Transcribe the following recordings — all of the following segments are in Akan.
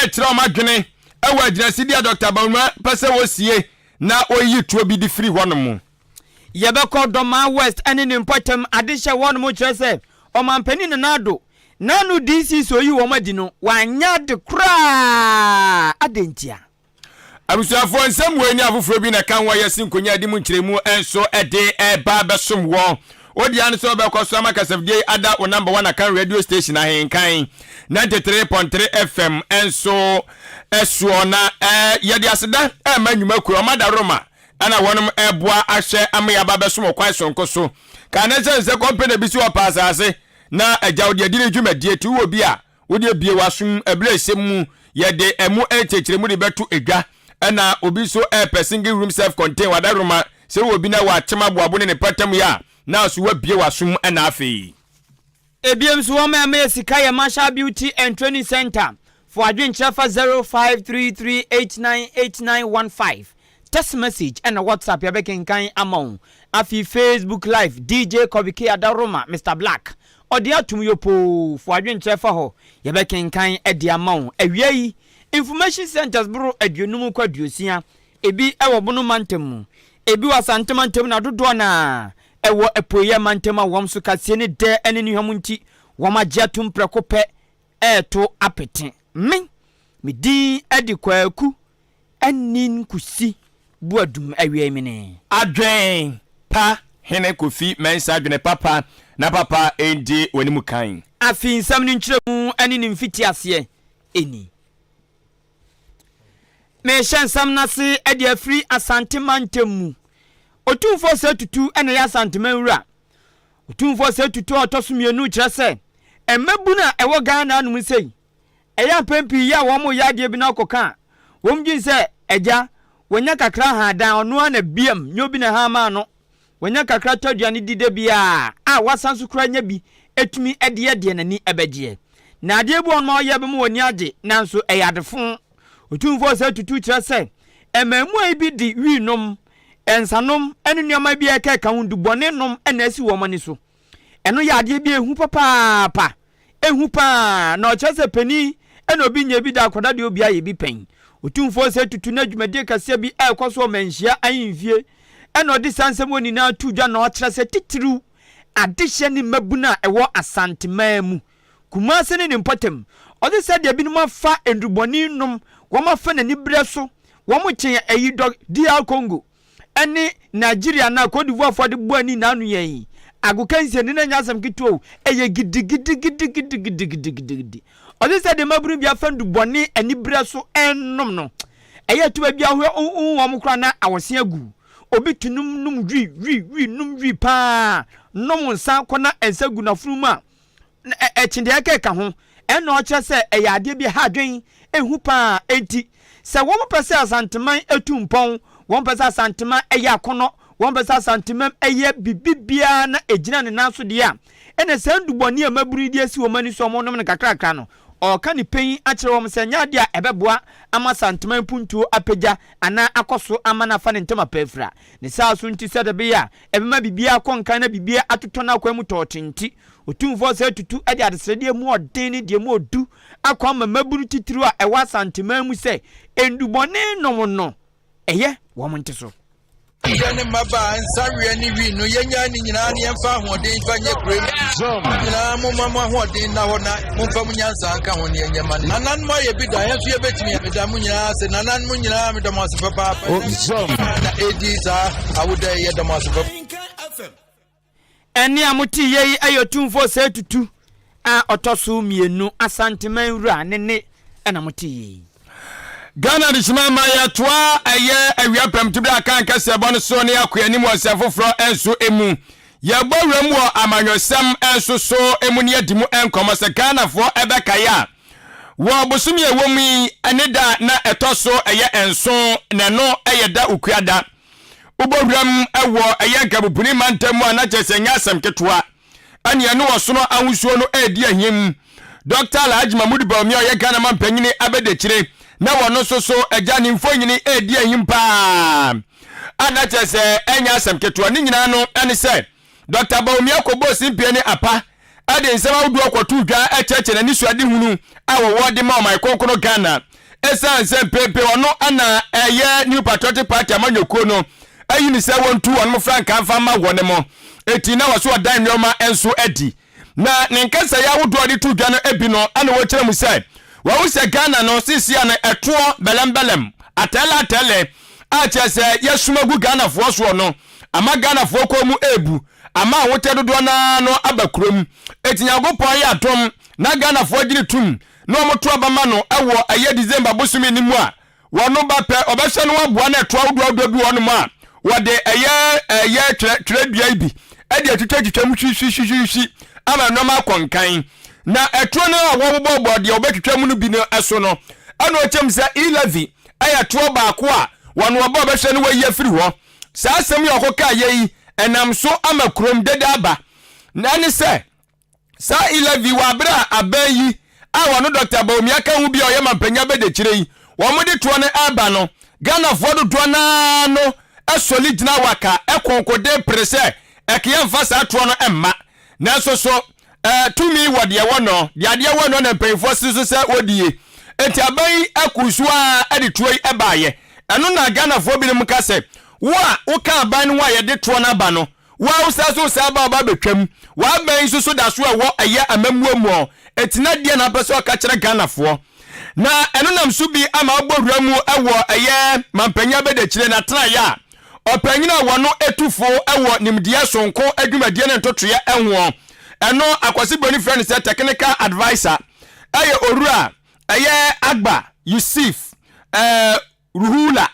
ɛrekyerɛ wɔn adwene wɔ agyinasidi a Dɔkta Bawumia pɛ sɛ wɔsie na ɔyi tuo bi de firi hɔnom. Yɛbɛkɔ Dormaa West ne ne mpɔtam adehyɛ hɔnom kyerɛ sɛ Ɔmanpanin Nana Addo n'ano DC sɛ oyi wɔn adi no wanyɛ ade koraa adɛn ntia? Abusuafoɔ, nsɛm wei ne afoforɔ bi na ɛka ho a yɛasi nkonyaa di mu nkyerɛmu nso de reba abɛsom woɔ. Wo dea ne sɛ wobɛkɔ so ama kasafidie yi ada wo number one Akan radio station Ahenkan 93.3 FM nso soɔ. Na yɛde aseda rema nnwumakuo, wɔn adaworoma na wɔnom reboa ahwɛ ama yɛaba abɛsom wɔ kwan sononko so. Ka ne sɛ nsɛ kɔmpene bi si hɔ pa asase na agya wo deɛ di ne dwumadie ti wowɔ bi a Wo deɛ bue w'asom ɛberɛ a ɛsɛ mu, yɛde ɛmo nkyerɛkyerɛmu de bɛto dwa. Ɛna obi nso ɛrepɛ single room self contain wadaworoma, sɛ wowɔ bi na wakyem aboabo ne ne mpɔtam yɛ a, na nso woabue w'asom ɛna afei. Ebiem nso wɔn a ɛma yɛ sika yɛ Marshall Beauty and Training Centre fo adwenkyerɛ fa 0533898915 text message ɛna WhatsApp yɛbɛkenkan ama wo. Afei Facebook live DJ Kobe K Adaworoma Mister Black Ɔde atom yopoo, fa w'adwenkyerɛ fa hɔ, yɛbɛkenkan de ama wo. Awia yi, Information Centres boro aduonum kɔ aduosia, ebi wɔ Bono mantam mu, ebi wɔ Asante mantam na dodoɔ no ara wɔ Apueeɛ mantam a wɔn so kaseɛ ne dɛ ne nnuhwam nti wɔagye atom prɛko pɛ reto apete. Me, me din de Kwaku Anin Kusi Boadum Awiei mene. Adwen pa Hene Kofi Mensah Adwene papa na papa ndi w'anim kan. Afei nsɛm no nkyerɛmu ne ne mfitiaseɛ ni. Merehyɛ nsɛm no ase de afiri Asante mantam mu. Otumfoɔ Osei Tutu na ɛyɛ Asanteman wura. Otumfoɔ Osei Tutu a ɔtɔ so mmienu kyerɛ sɛ mmabunu a ɛwɔ Ghana anom sei, Ɛyɛ a mpɛn pii yɛ a wɔn yɛ adeɛ bi na ɔkɔka a, wɔn dwen sɛ agya, wanya kakra haa dan, ɔno ara na biam, nyɛ obi na ɛhaa maa no. Wanya kakra tɔ aduane di da biara a wasan nso koraa nya bi tumi de yɛ deɛ n'ani bɛgyeɛ. Na adeɛ bi wɔ hɔnom a ɔyɛ bɛma w'ani agye nanso ɛyɛ adefo. Otumfoɔ Osei Tutu kyerɛ sɛ mmaamua yi bi de wii nom, nsanom ne nneɛma bi a ɛkeka ho, nnubɔne nom na asi wɔn ani so. Ɛno yɛ adeɛ bi a ɛhu papaapa. Ehu paa, na ɔkyerɛ sɛ panin na obi nyɛ bi da akwadaa deɛ obi ayɛ bi pɛn. Otumfoɔ Osei Tutu na dwumadie kɛseɛ bi ɛrekɔ so wɔ Manhyia ahemfie ɛna ɔde saa nsɛm wɔ nyinaa too dwa na ɔkyerɛ sɛ titiriw adehyeɛ ne mmabunu a ɛwɔ Asanteman mu, Kumase ne ne mpɔtam. Ɔse sɛdeɛ binom afa nnurubɔne nom, wɔn afa n'aniberɛ so, wɔn kyɛn ayi dɔ DR Congo. ne Nigeria anaa Cote d'Ivoire foɔ de bɔ ani n'ano yɛn yi, agokansie no na ɛnyɛ asɛm ketewa o, ɛyɛ gidigidigidigidigidigidi. Ɔse sɛ deɛ mmabunu bi afa nnubɔne aniberɛ so ɛnnom no, ɛyɛ ɛto baabi a wohu wɔn koraa na awɔse agu. Obi te nom nom wi wi wi nom wi paa, nom nsa kɔ na nsa gu n'afono mu a, ɛkye deɛ ɛkeka ho, ɛna ɔkyerɛ sɛ ɛyɛ adeɛ bi ɛha adwen, ɛhu paa, enti sɛ wɔn pɛ sɛ Asanteman ɛtu mpɔn, wɔn pɛ sɛ Asanteman ɛyɛ akɔnɔ, wɔn pɛ sɛ Asanteman ɛyɛ bibi biara na ɛgyina ne nan so deɛ a, ɛna saa nnubɔne a mmabunu yi de asi wɔn ani so a wɔnom no kakrakra no, ɔreka ne pɛn akyerɛ wɔn sɛ ɛnyɛ adeɛ a ɛbɛboa ama Asanteman mpuntuo apagya anaa akɔ so ama no afa ne ntama pa afira. Ne saa so nti sɛdeɛ ɛbɛyɛ a ɛbɛma biribiara akɔ nkan na biribiara atotɔ n'akwan mu tɔɔtee nti, Otumfoɔ Osei Tutu de adesrɛdeɛ mu ɔden ne deɛ mu ɔdu akɔ ama mmabunu titiriw a ɛwɔ Asanteman mu sɛ nnubɔne nom no, ɛyɛ wɔn nte so. Mmeranteɛ ne mmabaa, nsaweɛ ne wii no, yɛnnyae ne nyinaa na yɛmfa ahoɔden mfa nyɛ kuro yi. Mo nyinaa momma mo ahoɔden nna hɔ na momfa mo nyansa nka ho ne yɛnyɛ ma no. Nananom ayɛ bi da, yɛn nso yɛbɛtumi. Meda mo nyinaa ase. Nananom nyinaa, meda mo ase papaapa. Na ɛdi saa awoda yi, yɛda mo ase papaapa. Ɛnne a mote yei yi yɛ Otumfoɔ Osei Tutu a ɔtɔ so mmienu, Asanteman wura ne nne na mote yei. Ghana Adehyema ma yɛtoa ɛyɛ awia pɛmtebere akan kɛseɛbɔ no so ne yɛakɔ anim wɔ nsɛm foforɔ nso mu. Yɛbɔ wuram wɔ amanyɔsɛm nso so mu ne yɛadi mu nkɔmmɔ sɛ Ghanafoɔ ɛbɛkae a wɔ bosome a ɛwɔ mu yi ne da a na ɛtɔ so ɛyɛ nson na ɛno ɛyɛ da Okuada. Wobɔ wuram wɔ ɛyɛ Nkabupuni mantam mu a na kyerɛ sɛ ɛnyɛ asɛm ketewa. Ɛne ɛne ɔsono ahosuo no redi ahim. Dɔkta Alhaji Mahmood Bawumia a ɔyɛ Ghana mampanyini abɛdakyire na wɔno nso so agya ne mfonyini redi ahim paa a na kyerɛ sɛ ɛnyɛ asɛm ketewa. Ne nyinaa no ɛne sɛ Dɔkta Bawumia kɔbɔɔ simpie ne apa. de nsɛm ahodoɔ kɔtoo dwa kyerɛkyerɛ n'anisoadehunu a wɔwɔ de ma ɔman kronkron Ghana. Ɛsiane sɛ mprempren ɔno na ɛyɛ New Patriotic Party amanyɔkuo no ayi no sɛ wɔntu wɔn frankaa mfa mma wɔn mo enti na wɔso ɔdan nneɛma nso adi. Na ne nkasɛeɛ ahodoɔ a ɔde to dwa no bi no na wɔkyerɛ mu sɛ wahu sɛ Ghana no seesei no ɛtoɔ bɛlɛmbɛlɛm, atɛlɛ atɛlɛ a kyerɛ sɛ yɛsoma gu Ghanafoɔ soɔ no ama Ghanafoɔ kɔn mu rebu ama ahotɛ dodoɔ no ara no aba kurom. Enti Nyankopɔn ayɛ adom na Ghanafoɔ gyene tum na wɔto aba ma no wɔ ɛyɛ December bosome no mu a, wɔn ba pɛ ɔbɛhyɛ no aboa na ɛto ahodoɔ ahodoɔ bi wɔ hɔnom a wɔde ɛyɛ ɛyɛ twerɛ twerɛdua yi bi ɛde atwitwatwitwa mu hwihwihwihwi ama nneɛma akɔ nkan. Na ɛtoɔ no a wɔbobɔbɔ deɛ wɔbɛtwitwa mu no bi no so no, ɛna ɔkyɛm sɛ e-levy ɛyɛ toɔ baako a wɔn ɔba ɔbɛhwɛ no wɔayi afiri hɔ. Saa asɛm yi a ɔkɔkaeɛ yi ɛnam so ama kurom dede aba. Na ɛne sɛ, saa e-levy wɔ abere a aban yi a wɔno Dɔkta Bawumia ka ho bi a ɔyɛ mampanyin abɛdekyire yi wɔn de toɔ no ɛreba no, Ghanafoɔ dodoɔ no ara no sɔle gyina waka konkoden pere sɛ ɛke yɛmfa saa toɔ no mma. Nanso so ɛɛ tumi wɔ deɛ ɛwɔ no, deɛ adeɛ wɔ no na mpanyinfoɔ si so sɛ wɔdie. Enti aban yi akuu so ara de toɔ yi baeɛ. Ɛno na Ghanafoɔ binom ka sɛ, wo a woka aban no ho a yɛde toɔ no aba no, wo ara wosan so wosan ba a woba abɛtwam. W'aban yi nso so da so ɛwɔ ɛyɛ amammuo mu ɔ. Enti na deɛn na wopɛ sɛ ɔka kyerɛ Ghanafoɔ? Na ɛno nam so bi ama wobɔ wura mu wɔ ɛyɛ mampanyin abɛdakyire n'atenaeɛ a ɔpanyin a wɔno tu fo wɔ nimdeɛ sononko adwumadie ne ntotoeɛ hoɔ. Ɛno Akwasi Broni frɛ no sɛ Technical Adviser. Ɛyɛ Owura ɛyɛ Agba Yusif eh, Ruhula.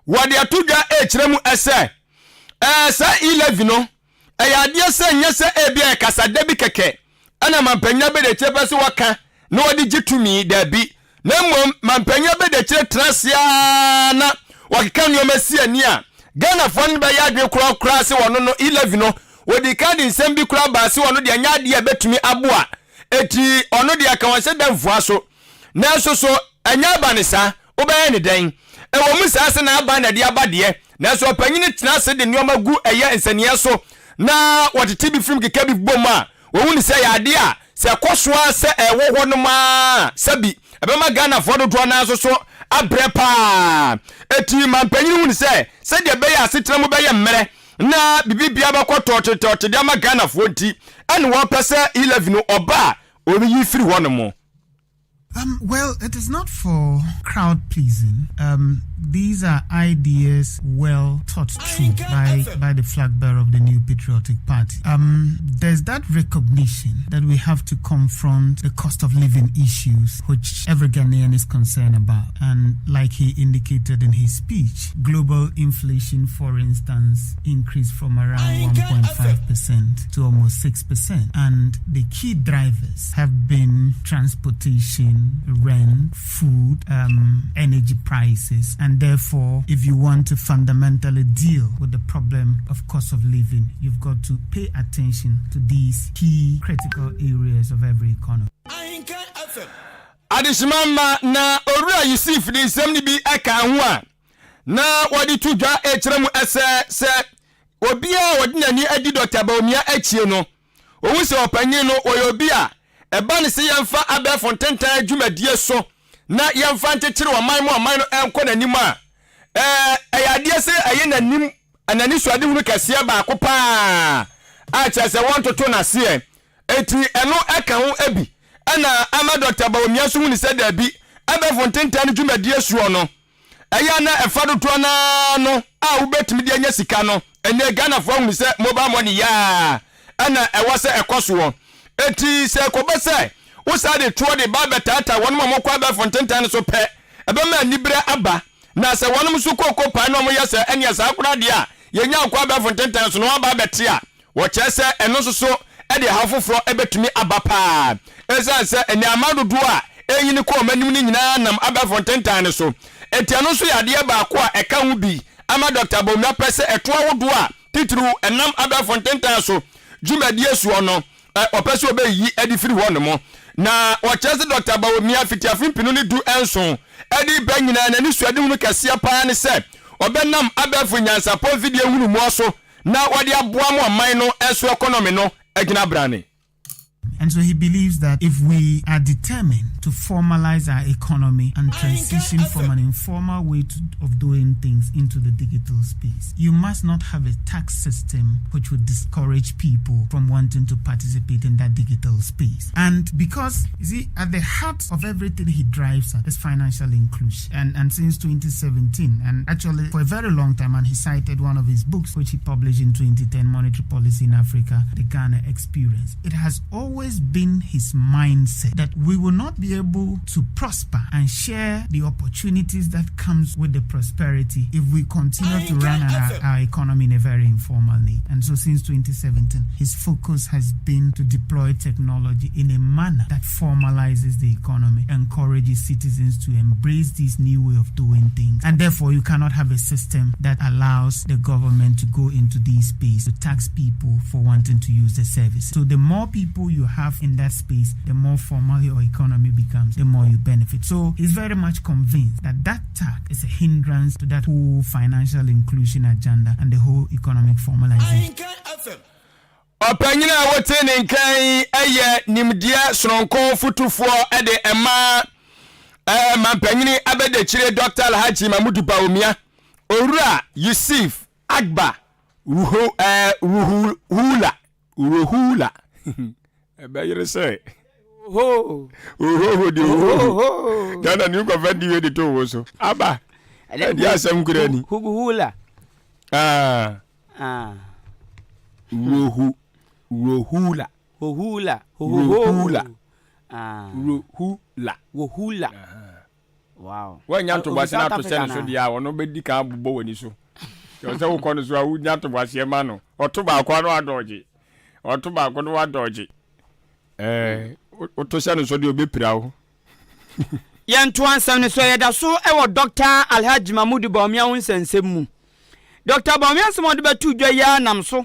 Wɔde ato dwa rekyerɛ mu sɛ eh, saa e-levy no Ɛyɛ adeɛ sɛ nyɛ sɛ ebia ɛyɛ kasada bi kɛkɛ na mampanyin abadiakyire pɛ sɛ wɔka na wɔde gye tumi, dabi, na mmom mampanyin abadiakyire tena ase ara na wɔkeka nneɛma si ani a, Ghanafoɔ no bɛyɛ adwene koraa sɛ wɔno no, E-levy no, wɔdii kan de nsɛm bi koraa baa sɛ ɔno deɛ ɛnyɛ adeɛ a ɛbɛtumi aboa, enti ɔno deɛ ka wɔn sɛ da mfua so. Nanso so ɛnyɛ aba ne saa? Wobɛyɛ no dɛn? Ɛwɔ mu saa sɛ n'aban na ɛde aba deɛ, nanso ɔpanyin no tena ase de nneɛma gu ɛyɛ nsɛnniiɛ so na wɔtete bi firim keka bi bom a, wɔhu no sɛ ɛyɛ adeɛ a sɛ ɛkɔ so ara sɛ ɛwɔ hɔ nom ara a, sɛbi ɛbɛma Ghanafoɔ dodoɔ no ara nso so abrɛ pa ara. Enti mampanyin hu no sɛ sɛdeɛ ɛbɛyɛ a asetena mu bɛyɛ mmerɛ na biribiara bɛkɔ tɔɔtetɔɔte de ama Ghanafoɔ nti ɛna wɔpɛ sɛ E-levy no ɔba a wɔyi firi hɔ nom. Um, well, it is not for crowd pleasing. Um, these are ideas well thought through by, by the flag bearer of the New Patriotic Party. Um, there's that recognition that we have to confront the cost of living issues, which every Ghanaian is concerned about. And like he indicated in his speech, global inflation, for instance, increased from around 1.5% to almost 6%. And the key drivers have been transportation, rent, food, um, energy prices. And therefore, if you want to fundamentally deal with the problem of cost of living, you've got to pay attention to these key critical areas of every economy. Adehyema mma na Owura Yusuf de nsɛm no bi kaa ho a na wɔde to dwa rekyerɛ mu sɛ sɛ obiara a ɔde n'ani adi Dɔkta Bawumia akyie no, ohu sɛ ɔpanyin no ɔyɛ obi a ɛba no sɛ yɛmfa abɛɛfo ntentan dwumadie so na yɛmfa nkyekyere ɔman ma ɔman no nkɔ n'anim a, ɛyɛ adeɛ sɛ ɛyɛ n'anim n'anisoadehunu kɛseɛ baako paa a kyerɛ sɛ wɔntoto n'aseɛ. Enti ɛno ka ho bi na ama Dɔkta Bawumia nso hunu sɛ daabi, abɛɛfo ntentan no dwumadie soɔ no, ɛyɛ a na ɛfa dodoɔ no ara no a wobɛtumi de anya sika no. Ɛnnɛ Ghanafoɔ ahunu sɛ mobile money yɛ ara na ɛwɔ sɛ ɛkɔ soɔ. Enti sɛ ɛkɔba sɛ wosan de toɔ de ba bɛtaataa wɔnom a wɔkɔ abɛɛfo ntentan no so pɛ, ɛbɛma aniberɛ aba. Na sɛ wɔnom nso kooko pae na wɔyɛ sɛ ɛneɛ saa koraa deɛ a yɛnya nkɔ abɛɛfo ntentan so na wɔaba abɛte a, Wɔkyerɛ sɛ ɛno nso so de ɛhaw foforɔ bɛtumi aba paa. Ɛsiane sɛ ɛnnɛ aman dodoɔ a ɛrenyini kɔ wɔn anim no nyinaa nam abɛɛfo ntentan no so nti, ɛno nso yɛ adeɛ baako a ɛka ho bi ama Dɔkta Bawumia pɛ sɛ ɛtoɔ ahodoɔ a titiriw ɛnam abɛɛfo ntentan so dwumadie soɔ no, ɔpɛ sɛ ɔbɛyiyi de firi hɔ nom. Na wɔkyerɛ sɛ Dɔkta Bawumia fiti afe mpenu ne du nson de reba nyinaa n'anisoadehunu kɛseɛ paa ne sɛ ɔbɛnam abɛɛfo nyansapɔ mfidie nhunumuɔ so na wɔde aboa ma ɔman no so economy no agyina brane. economy. And so he believes that if we are determined to formalize our economy and transition from an informal way to, of doing things into the digital space, you must not have a tax system which would discourage people from wanting to participate in that digital space. And because, you see, at the heart of everything he drives at is financial inclusion. And, and since 2017, and actually for a very long time, and he cited one of his books, which he published in 2010, Monetary Policy in Africa, The Ghana Experience. It has always been his mindset that we will not be able to prosper and share the opportunities that comes with the prosperity if we continue to run our, our economy in a very informal way. And so since 2017, his focus has been to deploy technology in a manner that formalizes the economy, encourages citizens to embrace this new way of doing things. And therefore, you cannot have a system that allows the government to go into this space to tax people for wanting to use the service. So the more people you have in that space, the more formal your economy becomes, the more you benefit. So he's very much convinced that that tax is a hindrance to that whole financial inclusion agenda and the whole economic formalization. Ɔpanyin a wote ne nkan yɛ nimdeɛ soronko fotufoɔ de ɛma ɛɛ mampanyini abɛdakyire Dr Alhaji Mahmudu Bawumia, Owura Yusuf Agba Ruhu ɛɛ Ruhula Ruhula ɛbɛyere sɛ ohoho de ohoho Ghana ni nkɔfɛ di wie de to wo so aba ɛdi asɛm kura ni. Huguhula. Aa. Ah. Rohu Rohula. Hohula. Rohula. Ah. Rohula. Wohula. Wow. Woanya ntoboaseɛ no ato sɛ ne so deɛ a, ɔno bɛdi kan abobɔ w'ani so. Kyerɛ sɛ wokɔ no so a, wonya ntoboaseɛ ma no. Ɔto baako a na wadɔɔgye. Ɔto baako na wadɔɔgye. Ɛɛ, woto hyɛ no so deɛ ɔbɛpira wo. Yɛntoa nsɛm no so, yɛda so wɔ Dɔkta Alhaji Mahmood Bawumia ho nsɛnsɛm mu. Dɔkta Bawumia nsɛm a ɔde bɛtoo dwa yi ara nam so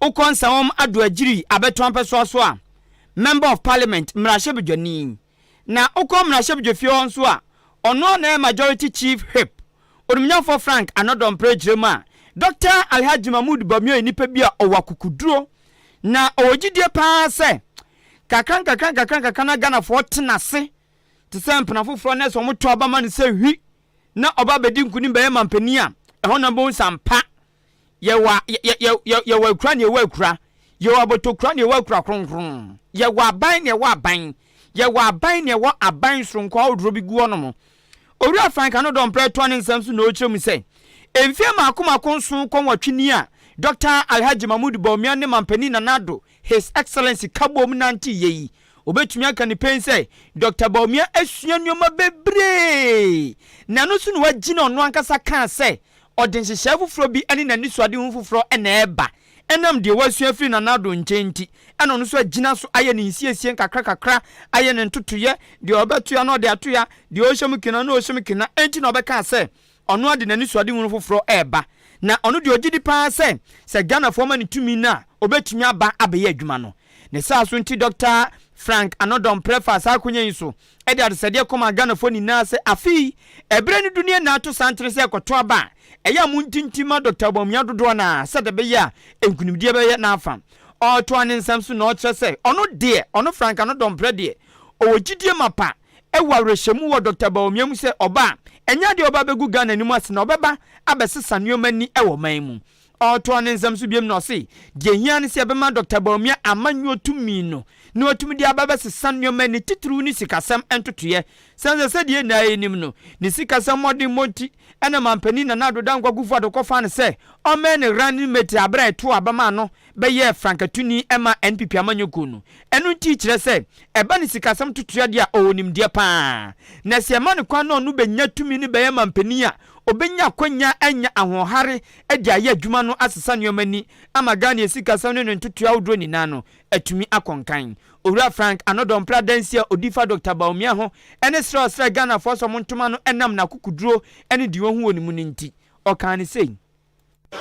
wokɔ Nsawam Ado Agyiri abɛto ampɛsoa so a, Member of Parliament, mmarahyɛbedwani. Na wokɔ mmarahyɛbedwafie hɔ nso a, ɔno ara na ɛyɛ Majority Chief Whip. Onimnyamfoɔ Frank Anɔdɔmprɛ kyerɛ mu a, Dɔkta Alhaji Mahmood Bawumia yɛ nipa bi a ɔwɔ akokoduro na ɔwɔ gyidie pa ara sɛ kakra nkakra nkakra nkakra na Ghanafoɔ te n'ase te sɛ mpena foforɔ na sɛ wɔto aba ma no sɛ hwi na ɔba abɛdi nkunim bɛyɛ mampanin a, ɛhɔ na wobɛhu sɛ ampa yɛwɔ yɛwɔ akura na yɛwɔ akura, yɛwɔ abotokura na yɛwɔ akura kronkron, yɛwɔ aban na yɛwɔ aban, yɛwɔ aban na yɛwɔ aban soronko ahodoɔ bi gu hɔnom. Owura Frank Anodɔmprɛ toa ne nsɛm so na ɔkyerɛ mu sɛ, mfeɛ mmaako mmaako nson kɔ nwɔtwe ni a Dɔkta Alhaji Mahmood Bawumia ne Mampanin Nana Addo His Excellency ka boom nanteeɛ yi, Obetumi aka no pen sɛ Dɔkta Bawumia asua nneɛma bebree, na ɛno so na wagyina ɔno ankasa kaa sɛ ɔde nhyehyɛe foforɔ bi ne n'anisoadehu foforɔ na ɛreba. Ɛnam deɛ wasua afiri Nana Addo nkyɛn nti, ɛna ɔno nso agyina so ayɛ ne nsiesie nkakrakakra, ayɛ ne ntotoeɛ, deɛ ɔbɛtoa na ɔde atoa, deɛ ɔhyɛ mu kena na ɔhyɛ mu kena. Enti na ɔbɛkaa sɛ Ɔno ara de n'anisoadehunu foforɔ reba, na ɔno deɛ ɔgye di pa ara sɛ, sɛ Ghanafoɔ ma no tumi no a, ɔbɛtumi aba abɛyɛ adwuma no. Ne saa so nti Dɔkta Frank Anodɔmprɛ faa saa akonya yi so de adesɛdeɛ kɔmaa Ghanafoɔ nyinaa sɛ afe yi, ɛberɛ no du ne ɛnna ato santene sɛ ɛkɔto aba a, ɛyɛ a montintim ma Dɔkta Bawumia dodoɔ no ara sɛdeɛ ɛbɛyɛ a nkunimdie bɛyɛ n'afa. Ɔretoa ne nsɛm so na ɔkyerɛ sɛ ɔno deɛ, ɔno Frank Anodɔmprɛ deɛ, ɔwɔ gyidie mapa wɔ awerɛhyɛmu wɔ Dɔkta Bawumia mu sɛ ɔba a, ɛnyɛ adeɛ a ɔba abɛgu Ghana anim ase na ɔbɛba abɛsesa nneɛma ani wɔ ɔman mu. Ɔretoa ne nsɛm so biom na ɔse, deɛ ɛhia ne sɛ yɛbɛma Dɔkta Bawumia amanyɔɔ tumi no na watumi de aba abɛsesa nneɛma ani titiriw ne sikasɛm ntotoeɛ. Sane sɛ sɛdeɛ yɛn nyinaa yɛnim no, ne sikasɛm mmɔdemmɔ nti na Manpanin Nana Addo Dankwa Akufo-Addo kɔfaa no sɛ ɔmmɛyɛ ne running mate berɛ a ɛtoo aba maa no bɛyɛɛ frankatuni maa NPP amanyɔkuo no. Ɛno nti kyerɛ sɛ ɛba ne sikasɛm totoa deɛ a ɔwɔ nimdeɛ pa ara. Na sɛ yɛma no kwan na ɔno bɛnya tumi no bɛyɛ mampanin a, ɔbɛnya akwanya anya ahoɔhare de ayɛ adwuma no asesa nneɛma ani ama Ghana sikasɛm ne ne ntotoeɛ ahodoɔ nyinaa no atumi akɔ nkan. Owura Frank Anodɔmprɛ adansie a ɔdi fa Dɔkta Bawumia ho ne srɛ a ɔsrɛ Ghanafoɔ sɛ wɔntoma no ɛnam n'akokoduro ne deɛ ɔhu wɔ ne mu no nti, ɔkaa no sei.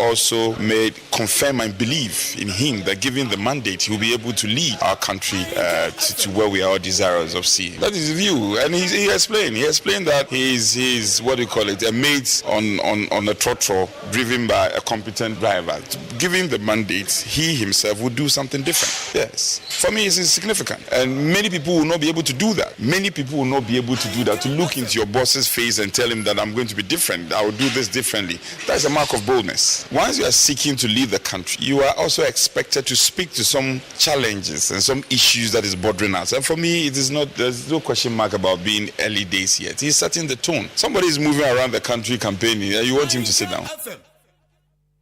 Also made confirm my belief in him that given the mandate, he will be able to lead our country to where we are all desirous of seeing. That is his view, and he explained. He explained that he's what do you call it, a mate on a trotro driven by a competent driver. Given the mandate, he himself would do something different. Yes, for me, it's insignificant, and many people will not be able to do that. Many people will not be able to do that. To look into your boss's face and tell him that I'm going to be different, I will do this differently. That's a mark of boldness. Once you are seeking to lead the country, you are also expected to speak to some challenges and some issues that is bothering us. And for me, it is not, there's no question mark about being early days yet. He's setting the tone. Somebody is moving around the country campaigning, and you want him to sit down.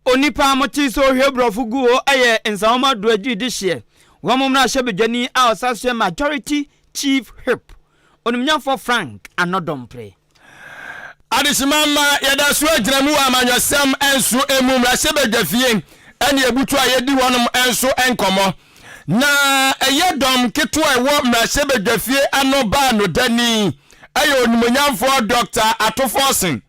Onipa a mote sɛ ɔhwɛ borɔfo gu hɔ yɛ Nsawam Adoagyiri de hyeɛ wɔn mmarahyɛbadwani a ɔsa so yɛ Majority Chief Whip, Onimnyafo Frank Annoh-Dompreh. Adehyema ma yɛda so agyina mu wɔ amanyɔsɛm nso mu. Mmarahyɛbadwafie ɛne ebutu a yɛdi hɔnom nso nkɔmmɔ na ɛyɛ dɔm ketewa ɛwɔ mmarahyɛbadwafie ano baa no dani ɛyɛ onimonyamfoɔ Dr Ato Forson,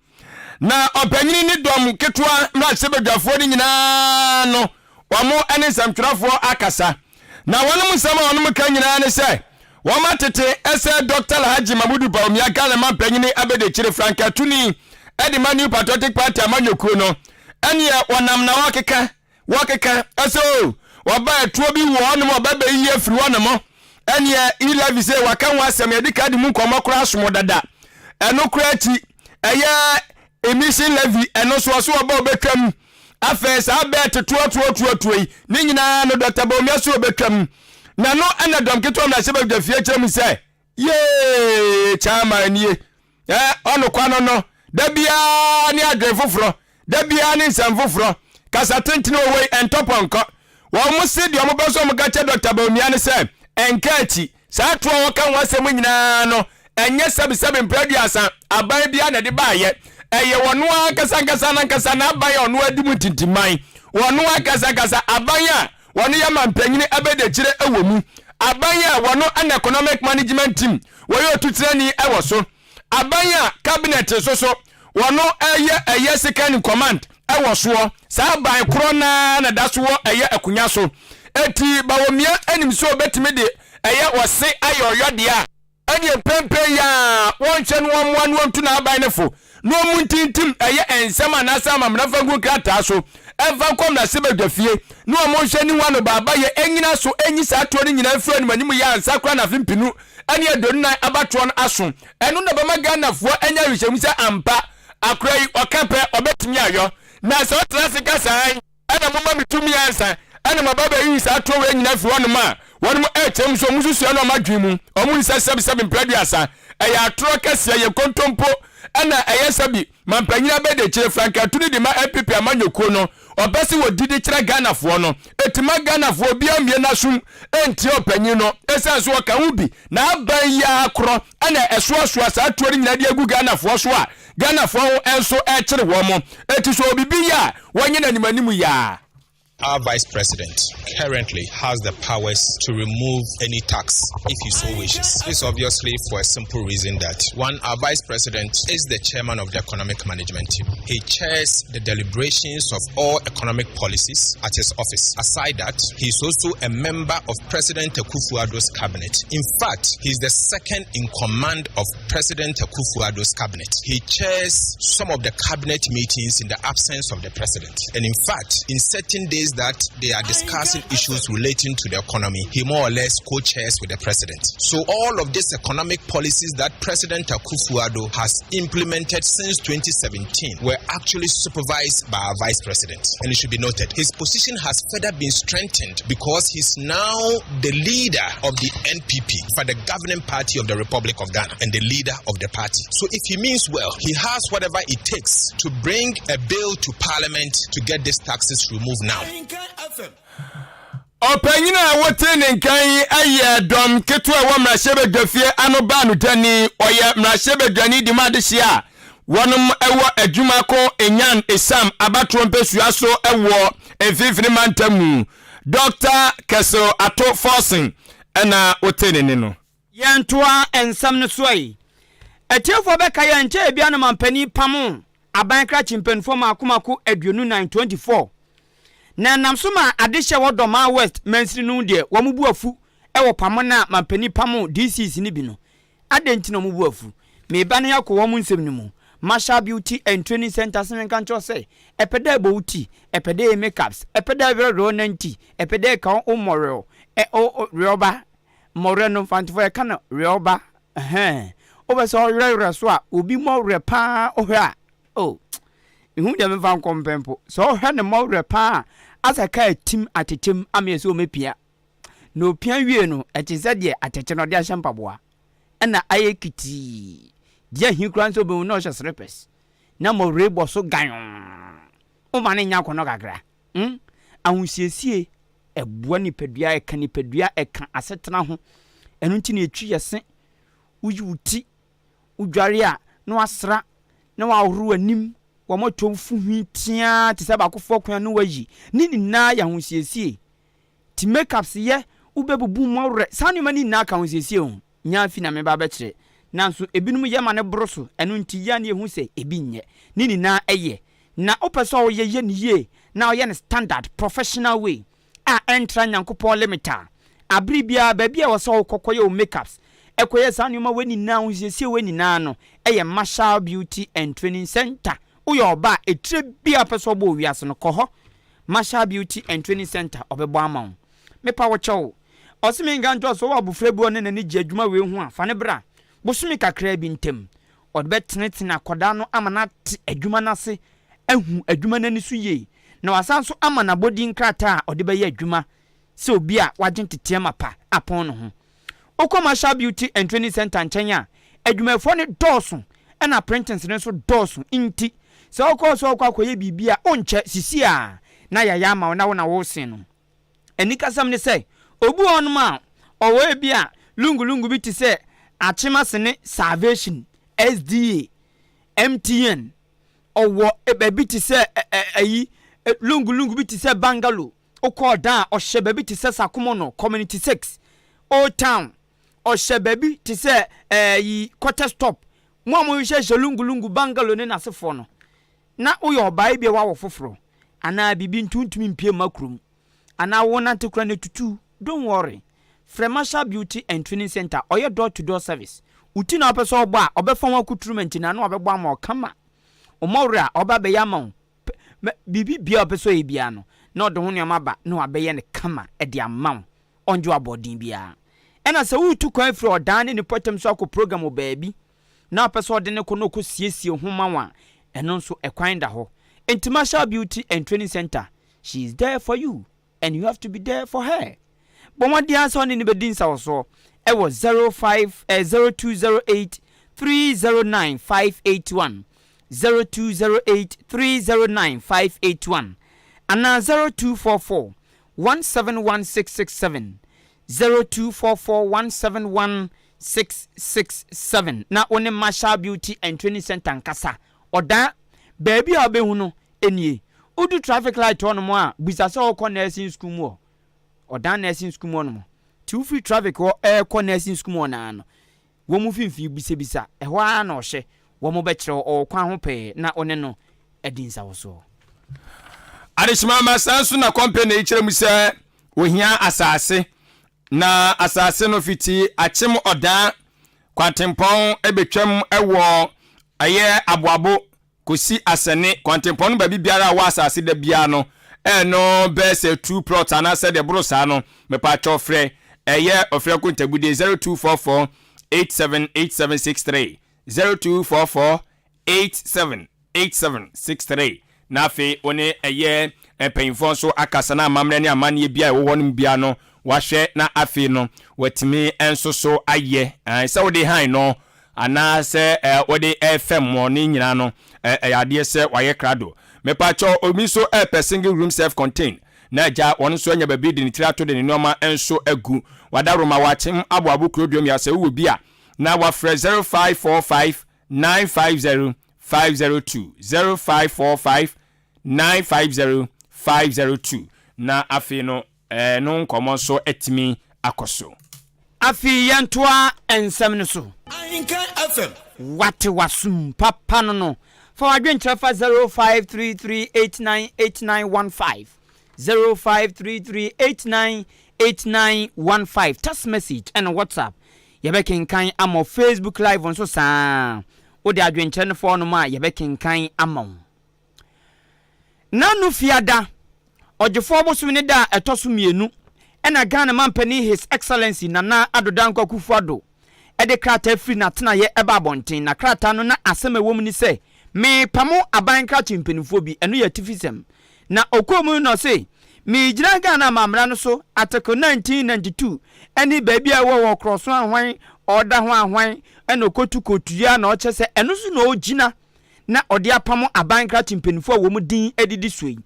na ɔpanyini ne dɔm ketewa mmarahyɛbadwafoɔ no nyinaa no, wɔn ne nsɛmtwerɛfoɔ akasa, na wɔnom nsɛm a wɔnom ka nyinaa ne sɛ wɔn atete ɛsɛ Dr Alhaji Mahmudu Bawumia, Ghana mampanyini abɛdekyire frankatuni ɛde ma New Patriotic Party amanyɔkuo no, ɛneɛ wɔnam na wɔkeka wɔkeka ɛsɛ o wɔba ɛtoɔ bi wɔ hɔnom, ɔba bɛyi afiri hɔnom, ɛneɛ e-levy sɛ waka ho asɛm, yɛde ka de mu nkɔmmɔ koraa som dada. Ɛno koraa akyi, ɛyɛ emission levy, ɛno so ɔso ɔba ɔbɛtwam. Afei saa bɛɛ tetoɔtoɔtoɔtoɔ yi ne nyinaa no, Dr Bawumia so ɔbɛtwam, na no ɛna dɔm ketewa mu na hyɛ badwa fie kyerɛ mu sɛ yee chairman nie ɛ ɔnokwa no da biara ne adwen foforɔ, da biara ne nsɛm foforɔ, kasa tentene wɔ wei ɛntɔpɔnkɔ. Wɔn mo se deɛ ɔmo bɛ so ɔmo ka kyɛ Dr Bawumia ne sɛ ɛnka akyi saa toɔ a wɔka ho asɛm nyinaa no, ɛnyɛ sɛbisɛbi mpɛ 30 aban biara na ɛde baayɛ. Ɛyɛ wɔn ankasa ankasa nankasa n'aban a ɔno adi mu tintiman, wɔn ankasa ankasa aban a wɔn yɛ mampanyini abɛdakyire wɔ mu, aban a wɔn ɛna economic management team wɔyɛ otutirani wɔ so, aban a cabinet nso so wɔn ɛyɛ second in command ɛwɔ soɔ. Saa aban korɔ naa na da so wɔ ɛyɛ akonnwa so. Eti Bawumia anim sɛ obetumi de ɛyɛ wɔse ayɛ ɔyɔ deɛ a, ɛne mpɛmpɛn yi a wɔnhwɛ no, wɔn mmoa no, wɔntu n'aban no fo na wɔn ntintim ɛyɛ nsɛm anaasɛ amamena fa ngu krataa so ɛmfa nkɔ mmarahyɛbadwa fie na wɔn nhwɛ ne wɔn ano baaba yɛ ɛnyina so ɛnyi saa toɔ no nyinaa mfiri anim anim yɛ ansa koraa na afe 2024 abatoɔ no aso. Ɛno na bɛma Ghanafoɔ anya awihyɛmu sɛ ampa akora yi ɔka pɛ ɔbɛtumi ayɔ. Na sɛ ɔtena ase ka saa yi ɛna moma me tumi ansa ɛna maba bɛyiyi saa toɔ wei nyinaa firi hɔnom a, wɔnom ɛkyɛm so ɔmo susua no, ɔmo adwene mu ɔmo nsa sɛbisɛbi mpɛ 30 ɛyɛ atorɔ kɛseɛ, yɛ kontompo, ɛna ɛyɛ sɛbi mampanyin abɛdekyire frankatu no de ma NPP amanyɔkuo no ɔpɛ sɛ wɔdidi kyerɛ Ghanafoɔ no. Ɛtima Ghanafoɔ obiara mmie n'asom ɛntie ɔpanyin no, ɛsiane so ɔka ho bi na aban yi akorɔ ɛna ɛsoasoa saa tuo no nyinaa de agu Ghanafoɔ so a Ghanafoɔ ho nso ɛkyere wɔn mo. Ɛti so obibi yi a wɔnyɛ n'anim anim yaa. Our vice president currently has the powers to remove any tax if he so wishes. This obviously for a simple reason that, one, our vice president is the chairman of the economic management team. He chairs the deliberations of all economic policies at his office. Aside that, he is also a member of President Akufo-Addo's cabinet. In fact, he is the second in command of President Akufo-Addo's cabinet. He chairs some of the cabinet meetings in the absence of the president. And in fact, in certain days that they are discussing issues relating to the economy, he more or less co-chairs with the president. So all of these economic policies that President Akufo-Addo has implemented since 2017 were actually supervised by our vice president. And it should be noted, his position has further been strengthened because he's now the leader of the NPP, for the governing party of the Republic of Ghana, and the leader of the party. So if he means well, he has whatever it takes to bring a bill to parliament to get these taxes removed now. Ɔpanyin a wote ne nkan yi ayɛ dɔm ketewa ɛwɔ mmarahyɛbadwafie ano baa no dani, ɔyɛ mmarahyɛbadwani di mu adehye a wɔnom ɛwɔ adwuma ko Enyan Esam abatoɔ mpɛsua so ɛwɔ Mfimfini mantam mu, Dr Cassiel Ato Forson, ɛna wote ne ne no. Yɛntoa nsɛm no so yi, atiefoɔ bɛka yɛn nkyɛn bia no mampanin pamo. Aban krakye mpanimfoɔ mmaako mmaako 24, 24, na ɛnam so maa adehye a ɛwɔ Dormaa West mansini no deɛ wɔn bo afu wɔ pamo no a mampanin pamoo DCs no bi no. Adɛn nti na wɔn bo afu? Mereba na yɛakɔ wɔn nsɛm no mu. Marshall Beauty and Training Centre se menka nkyerɛ wo sɛ, ɛpɛ dɛ ɛbɔ wo ti, ɛpɛ dɛ ɛyɛ makeups, ɛpɛ dɛ ɛwerɛwerɛ wo nanti, ɛpɛ dɛ ɛka wo mmɔwerɛw, ɛ o o werɛwba, mmɔwerɛ no Mfantefoɔ yɛka no werɛwba, ɛhɛn. Wopɛ sɛ ɔwerɛwerɛ so a, obi mmɔwerɛ paa wohwɛ a, oh, mehu deɛ memfa nkɔ mpɛ mpo. Sɛ wohwɛ ne mmɔwerɛ paa a, asɛ kaa atim atetem ama yɛ sɛ ɔmɛpia. Na ɔpia wie no, ɛte sɛ deɛ atɛkyɛ no ɔde ahyɛ mpaboa. Ɛna ayɛ kitii. Deɛ ahi koraa nso wobɛhu na ɔhyɛ slippers. Na mmɔwerɛ bɔ so gayoo. Woma no nyɛ akɔnnɔ kakra. Hmm? Ahosiesie ɛboa nipadua, ɛka nipadua, ɛka asetena ho. Ɛno nti na ɛtwi yɛ se. Woyi wo ti, wodware a na wasra, na wahohoro w'anim, wɔatwa wo fu hwi teaa te sɛ baakofoɔ kwan na wayi. Ne nyinaa yɛ ahosiesie. Ti makeups yɛ, wobɛbubu mmɔwerɛ, saa nneɛma no nyinaa ka ahosiesie ho. Nyɛ afi na meba abɛkyerɛ. Nanso ebinom yɛ ma no boro so, ɛno nti yɛ a na yɛhu sɛ ebi nyɛ. Ne nyinaa yɛ. Na wopɛ sɛ woyɛ yɛ no yie na woyɛ no standard, professional way a ɛntra Nyankopɔn limit a, abere biara baabi a ɛwɔ sɛ wokɔ kɔyɛ wo makeups, kɔyɛ saa nneɛma wei nyinaa, ahosiesie wei nyinaa no yɛ Marshall Beauty and Training Centre. Woyɛ ɔbaa a, etire biara a wopɛ sɛ wobɔ wɔ wiase no, kɔ hɔ. Marshall Beauty and Training Centre, ɔbɛbɔ ama wo. Mepa wo kyɛw. Ɔse menka nkyerɛ wo sɛ wowɔ abofra bi a ɔne n'ani gye adwuma wei ho a, fa no bra. Bosome kakraa bi ntam, ɔde bɛtenetene akwadaa no ama no ate adwuma no ase, ahu adwuma no ani so yie, na wasan nso ama no abɔdin krataa a ɔde bɛyɛ adwuma sɛ obi a wagye nteteɛ mapa apɔn ne ho. Wokɔ Marshall Beauty and Training Centre nkyɛn a, adwumayɛfoɔ no dɔɔso ɛna printings no nso dɔɔso nti, sɛ wokɔ hɔ sɛ worekɔ akɔyɛ biribi a, wonkyɛ, sisi a na yɛayɛ ama wo na wo na woresen no. Anikasɛm ne sɛ, obi wɔ hɔnom a, ɔwɔ ebia lungu-lungu bi te sɛ Akyemase ne Salvation, SDA, MTN, ɔwɔ baabi te sɛ ayi, lungu-lungu bi te sɛ Bungalow, wokɔ ɔdan a, ɔhyɛ baabi te sɛ Sakomono, Community 6, Old Town, ɔhyɛ baabi te sɛ ayi, Quarter Stop. Mo a mohyehyɛ lungu-lungu, bungalow ne n'asefoɔ no, na woyɛ ɔbaa ebia woawo foforɔ anaa biribi nti wontumi mpue mma kurom anaa wonante koraa na etutu, don't worry, frɛ Marshall Beauty and Training Centre, ɔyɛ door to door service. Wo ti na wopɛ sɛ ɔbɔ a, ɔbɛfa wo akuturumɛnti na ano abɛbɔ ama wo kama. Wo mmɔwerɛ a, ɔba abɛyɛ ama wo. Pɛ, biribi biara a ɔpɛ sɛ ɔyɛ biara no, na ɔde ho nneɛma aba na wabɛyɛ no kama de ama wo. Ɔngye wo aboɔden biara. Ɛna sɛ woretu kwan afiri ɔdan ne ne mpɔtam so akɔ program wɔ baabi, na ɔpɛ sɛ ɔde no kɔ na ɔkɔsiesie ho ma wo a, ɛno nso ɛkwan da hɔ. Enti Marshall Beauty and Training Centre, she is there for you and you have to be there for her. Bɔ mmɔden ara sɛ ɔne no bɛdi nsawɔsoɔ ɛwɔ 05 eh, 0208 309 581, 0208 309 581 anaa 0244 171667, 0244 171 667 na wo ne Marshall Beauty and Training Centre nkasa. Ɔdan, baabi a wobɛhu no nie. Wodu traffic light hɔnom a, bisa sɛ wokɔ nursing school mu hɔ. Ɔdan nursing school mu hɔnom. Nti wofiri traffic hɔ rekɔ nursing school mu hɔ no ara no, wɔn mfimfini bisabisa, ɛhɔ ara na ɔhyɛ. Wɔbɛkyerɛ wo, ɔwɔ kwan ho pɛɛ na wo ne no adi nsawosoɔ. Adehyema ma saa nso na kɔmpani yi kyerɛ mu sɛ wɔhia asase Na asase no fiti Akyem Ɔdaa kwantempɔn bɛtwam wɔ ɛyɛ Aboabo kɔsi Asɛne kwantempɔn no baabi biara a wɔ asase da biara no ɛno bɛyɛ sɛ two plots anaasɛ deɛ ɛboro saa no mepaakyɛw frɛ ɛyɛ ɔfrɛ kontabude 0244 878763 0244 878763 na afei wo ne ɛyɛ mpanyinfoɔ nso akasa na amammerɛ ne amanneɛ bi a ɛwɔ hɔ no mu biara no wahwɛ na afei no watumi nso so ayɛ sɛ wode han no anaasɛ wode ɛfɛm wɔ ne nyinaa no ɛyɛ adeɛ sɛ wayɛ krado. Mepakyɛw obi nso ɛpɛ single room self contain na agya wɔn nso anya baabi de ne tiri ato de ne nneɛma nso agu wadaroma wakyem aboabo kuro duom yɛ sɛ wowɔ bi a na wafrɛ 0545 950 502 0545 950 502 na afei no ɛno nkɔmmɔ nso atumi akɔ so. Afei yɛntoa nsɛm no so. Ahenkan FM. Wate w'asom papa no no. Fa w'adwenkyerɛ fa 0533898915, 0533898915, text message ɛna WhatsApp. Yɛbɛkenkan ama wo. Facebook live nso saa. Wode adwenkyerɛ no fa hɔnom a, yɛbɛkenkan ama wo. Nanu Fiada, Ɔgyefoɔ bosome ne da a ɛtɔ so mmienu ɛna Ghana Mampanin His Excellency Nana Addo Dankwa Akufo-Addo de krataa firi n'atenaeɛ ba abɔnten, na krataa no na asɛm a ɛwɔ mu ne sɛ, Merepamo aban krakye mpanimfoɔ bi, ɛno yɛ atifisɛm. Na ɔkɔɔ mu no na ɔse, Meregyina Ghana amammara no so, Article 1992, ne baabi a ɛwɔ wɔ korɔso ahwan, ɔda ho ahwan, ɛna ɔkɔtu kɔtua na ɔkyerɛ sɛ ɛno so na ɔgyina na ɔde apamo aban krakye mpanimfoɔ a wɔn din didi soɔ yi.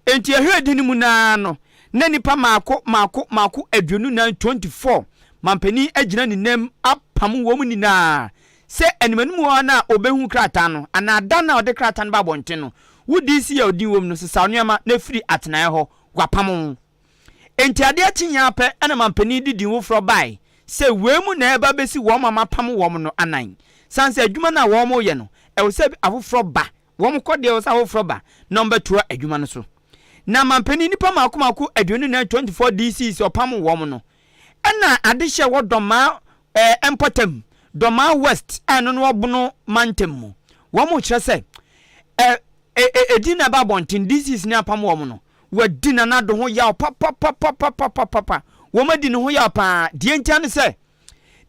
Enti ɛhwɛɛ din no mu no ara no, na nnipa mmaako mmaako mmaako 24, 24, mampanin agyina ne nan mu apam wɔn nyinaa sɛ animanimu ara no a ɔbɛhu krataa no anaa da no a ɔde krataa no ba abɔnten no, wo DC a odin wom no sesaw nneɛma na firi atenaeɛ hɔ, wɔapam wo. Enti adeɛ kyeeɛ ara pɛ na mampanin de din foforɔ bae sɛ wei mu na ɛreba abɛsi wɔn a mapam wɔn no anan. Sane sɛ adwuma no a wɔreyɛ no, ɛwɔ sɛ afoforɔ ba Wɔkɔ deɛ ɛwɔ sɛ afoforɔ ba na wɔbɛtoa adwuma no so. Na mampanin nnipa mmaako mmaako 24, 24 DCs ɔpam wɔn no, ɛna adehyɛ wɔ Dɔmaa eh, mpɔtam, Dɔmaa West a ɛno no wɔ Bono mantam mu. Wɔn kyerɛ sɛ ɛ, ɛ, ɛ, edin na ɛba abɔnten, DCs ne apam wɔn no, wɔadi Nana Addo ho yaw papapapapapapapa. Wɔn adi ne ho yaw paa. Deɛ ntia ne sɛ,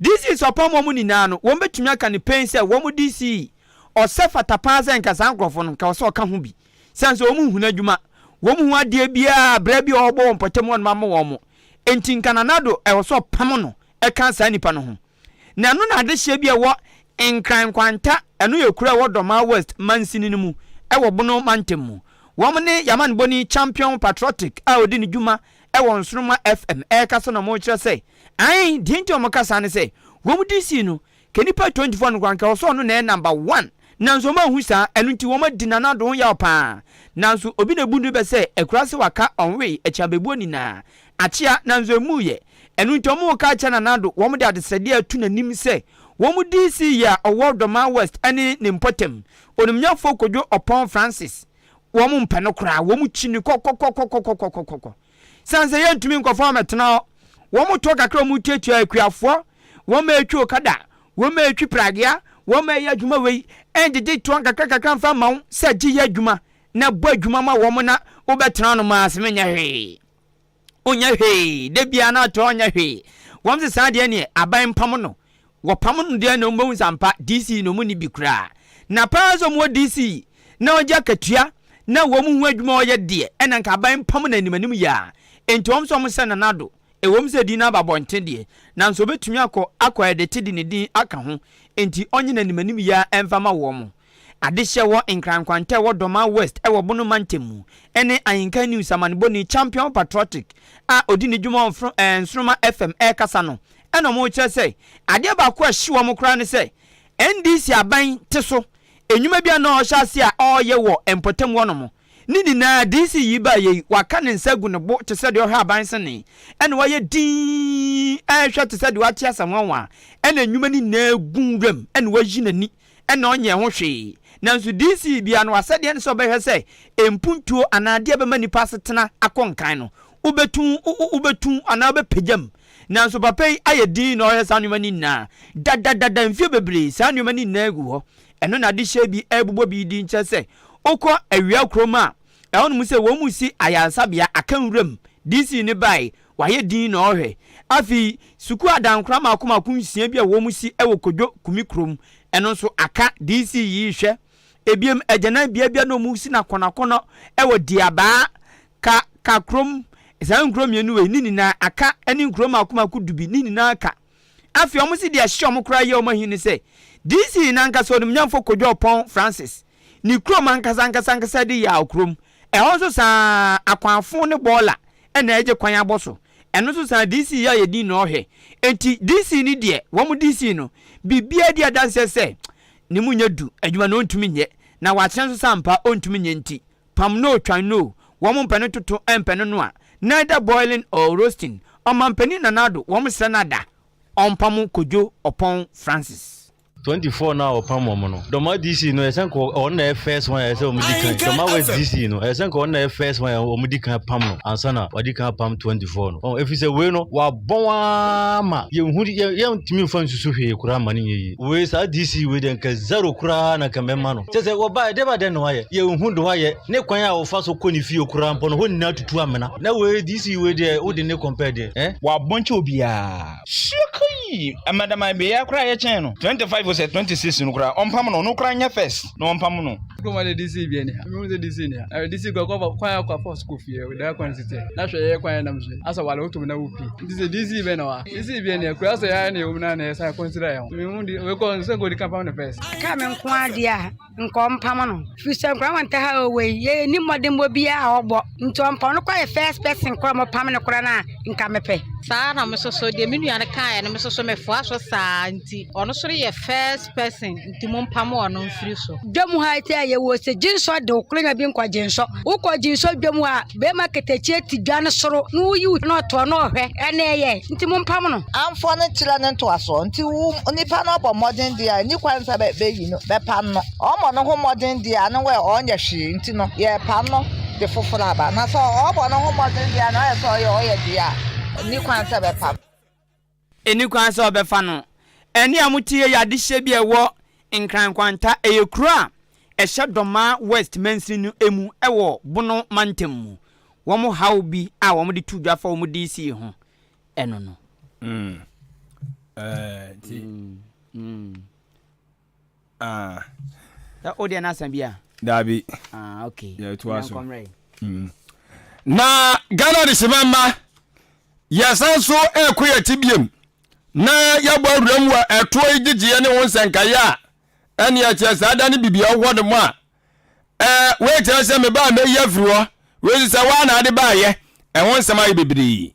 DC sɛ ɔpam wɔn nyinaa no, wɔn bɛtumi aka no pen sɛ wɔn DC ɔsɛ fata paa sɛ nka saa nkorɔfoɔ no nka ɔsɛ ɔka ho bi. Sane sɛ wɔn nhunu adwuma, wɔn hu adeɛ biara berɛ bi a ɔrebɔ wɔn mpɔtam hɔ nom ama wɔn. Enti nka Nana Addo ɛwɔ sɛ ɔpam no ɛka saa nipa no ho. Na ɛno na adehyeɛ bi a ɛwɔ Nkran Nkwanta, ɛno yɛ kuro a ɛwɔ Dormaa West mansini no mu ɛwɔ Bono mantam mu. Wɔn ne Yamanbɔni Champion Patriotic a ɔdi ne dwuma ɛwɔ Nsoromma FM ɛrekasa na wɔrekyerɛ sɛ Ae, deɛ nti a wɔka saa ne sɛ, wɔn DC no, kɛ nnipa 24 no koraa nka ɛwɔ sɛ ɔno na ɛyɛ number one, nanso wɔn anhu saa, ɛno nti wɔn adi Nana Addo ho yaw paa. Nanso obi na ebu no bɛ sɛ akura sɛ waka ɔnwee akyiabebuo nyinaa akyea, nanso emmuiɛ. Ɛno nti wɔn reka akyerɛ Nana Addo, wɔn de adesrɛdeɛ reto n'anim sɛ wɔn DC yi a ɔwɔ Dormaa West ne ne mpɔtam, Onimnyafoɔ Kojo Oppong Francis, wɔn mpɛ no koraa, wɔn kyi no kɔkɔkɔkɔkɔkɔkɔkɔ. Sane sɛ yɛntumi nkɔfa wɔn mmɛtena hɔ. Wɔn toɔ kakra a wɔtuatua akuafoɔ, wɔn a ɛtwi okada, wɔn a ɛtwi pragea, wɔn a ɛyɛ adwuma wei, ɛngyegye toɔ nkakra kakra mfa mma wo sɛ gye yɛ adwuma na bɔ adwuma ma wɔn na wobɛtena no ase menyɛ hwee. Wonyɛ hwee, da biara na atoa wonyɛ hwee. Wɔn sɛ saa deɛ neɛ aban mpam no. Wɔpam no deɛ na wɔbɛhu sɛ ampa DC no wɔn nni bi koraa. Na paa sɛ wɔwɔ DC na wɔgye akatua na wɔn ho adwuma a wɔyɛ deɛ ɛna nka aban mpam no anim anim yi ara. Enti wɔn nso wɔn sɛ Nana Addo, ɛwom sɛ din no aba abɔnten deɛ, nanso ɔbɛtumi akɔ akɔ ɛdete de ne din aka ho, enti ɔnye no anim anim yi ara mfa ma wɔn. Adehyeɛ wɔ Nkran Nkwanta ɛwɔ Dormaa West ɛwɔ Bono Mantam mu ɛne Ahenkan News amanebɔni Champion Patriotic a ɔdi ne dwuma wɔ Nsoroma FM ɛrekasa no ɛna wɔrekyerɛ sɛ adeɛ baako a ɛhye wɔn koraa ne sɛ NDC aban te so nnwuma bi a na ɔrehyɛ ase a ɔreyɛ wɔ mpɔtam hɔnom ne nyinaa DC yi baeɛ yi waka ne nsa agu ne bo te sɛ deɛ ɔhwɛ aban sene ɛna wayɛ dinn ɛrehwɛ te sɛ deɛ wate asɛm nwanwa ɛna nnwuma no nyinaa gu wuram ɛna wayi n'ani ɛna ɔnyɛɛ ho hwee. Nanso DC biara no asɛdeɛ ne sɛ ɔbɛhwɛ sɛ mpuntuo anaa adeɛ a ɛbɛma nipa asetena akɔ nkan no wobɛtu wobɛtu anaa wobɛpagya mu. Nanso papa yi ayɛ dinn na ɔhwɛ saa nneɛma no nyinaa dadadada mfeɛ bebree saa nneɛma no nyinaa gu hɔ. Ɛno na adehyɛ bi ɛrebobɔ bi din kyerɛ sɛ wokɔ awia kurom a ɛhɔnom sɛ wɔn mu si ayaresabea aka nwuram DC no bae wayɛ dinn na ɔrehwɛ. Afei sukuu adankora mmaako mmaako nsia bi a wɔn si wɔ Kodwo Kumi kurom ɛno nso aka DC yi rehwɛ. Ebiem agyanan bea bi a na wɔn si no akɔnɔakɔnɔ wɔ Diabaa Ka ka kurom, saa nkuro mmienu wei ne nyinaa aka ne nkuro mmaako mmaako du bi ne nyinaa ka. Afei wɔn se deɛ ɛhye wɔn koraa yɛ wɔn ahi ne sɛ DC n'ankasa onimnyamfo Kojo Oppong Francis ne kurom ankasa ankasa ankasa de Yaw kurom. Ɛhɔ nso saa akwanfo ne bɔɔla na ɛgye kwan abɔ so. Ɛno nso saa DC yi ayɛ din na ɔhwɛ. Enti DC no deɛ wɔn DC no biribiara di adanseɛ sɛ ne mu nyɛ du, adwuma no ɔntumi nyɛ na wakyerɛ nso sɛ ampa ɔntumi nyɛ nti Pam no twan no wɔn mpɛ no toto mpɛ no noa, neither boiling or roasting, Ɔmanpanin Nana Addo wɔn srɛ no ada ɔmpamo Kojo Oppong Francis. 24 no a wɔpam wɔn no, Dɔma DC no ɛsɛ nka ɔno na ɛyɛ first one a ɛsɛ wɔn di kan. Dɔma West DC no ɛsɛ nka ɔno na ɛyɛ first one a wɔn di kan pam no ansa na wɔde kan pam 24 no. Ɔn efisɛ wei no wabɔn ara ma yɛnhu yɛntumi nfa nsusu hwee koraa ma no nyɛ yie. Wei saa DC wei deɛ nka zero koraa na nka mɛma no. Kyɛ sɛ wɔbaeɛ deɛ ba dɛn na wayɛ? Yɛnhu de wayɛ. Ne kwan a wɔfa so kɔ ne fie koraa mpo no hɔ nyinaa tutu amena. Na wei DC wei deɛ wode ne compare deɛ eh? Wabɔn kyɛ obiara. Sua kai! Madam Abeya koraa yɛ kyɛn no. 25 sɛ 26 no koraa ɔmpam no, ɔno koraa nyɛ first na ɔmpam no. Kurom ha de DC bi ni ha. Mehu sɛ DC ni ha. Ɛyɛ DC kɔ kɔ kwan akɔ afɔ sukuu fie da kwan si tɛ. Na hwɛ yɛ kwan yɛ nam so. Asa wale wotum na wo pie. Nti sɛ DC bɛ na wa. DC bi ni kura sɛ yɛ na ewom na na yɛ sa consider yɛ ho. Mehu di we kɔ sɛ go di kampa no first. Ka me nko adeɛ a nka ɔmpam no firi sɛ nkwadaa wɔn ha wɔ yi yɛ ni mmɔdenbɔ biara a ɔbɔ nti ɔmpam no kora yɛ first person kora ɔmɔpam no kora no a nka mepɛ. Saa na me soso deɛ me nua no kaeɛ no me soso mefoa so saa nti ɔno so yɛ first person nti mo mpam ɔno mfiri so. Dwam ha yi sɛ yɛwɔ sɛ gyinsɔ de wo koro nya bi nkɔ gyinsɔ wokɔ gyinsɔ dwam a bɛrima katakyie te dwa no soro na woyi wo na ɔtoɔ na ɔhwɛ ɛna ɛyɛ nti mo mpam no. Amfoɔ no kyerɛ no ntoasoɔ nti wo nipa no ɔbɔ mmɔden deɛ a ɛni kwan sɛ bɛyi no bɛpam no ɔmmɔ ne ho mmɔden deɛ a ne wɛ ɔnyɛ hwee nti no yɛpam no de foforɔ aba na sɛ ɔbɔ ne ho mmɔden deɛ a na ɔyɛ sɛ ɔyɛ ɔyɛ deɛ a ɛni kwan sɛ bɛpam. Ɛnni kwan sɛ ɔbɛfa no. Ɛnne a mote yei yɛ adehyeɛ bi a ɛwɔ Nkran Nkwanta. Ɛyɛ kuro a ɛhyɛ Dɔmaa West mansini no mu wɔ Bono mantam mu. Wɔn haw bi a wɔde too dwa fa wɔn DC ho ɛno no. Mm. Eh, nti. Mm. Mm. Ah. Sɛ o deɛ n'asa bi a. Daabi. Ah, okay. Yɛtoa so. Na Ghana de hyema mma yɛsan so ɛkɔ yɛ ti biem na yɛabɔ awura mu a ɛtoɔ yi gyegyeɛ ne ho nsɛnkaeɛ a ɛne ɛkyerɛ saa da ne biribi a ɔwɔ no mu a ɛɛ wei kyerɛ sɛ mebaa mɛyi afiri hɔ wei nso sɛ waa na ade baayɛ ɛho nsɛm ayɛ bebree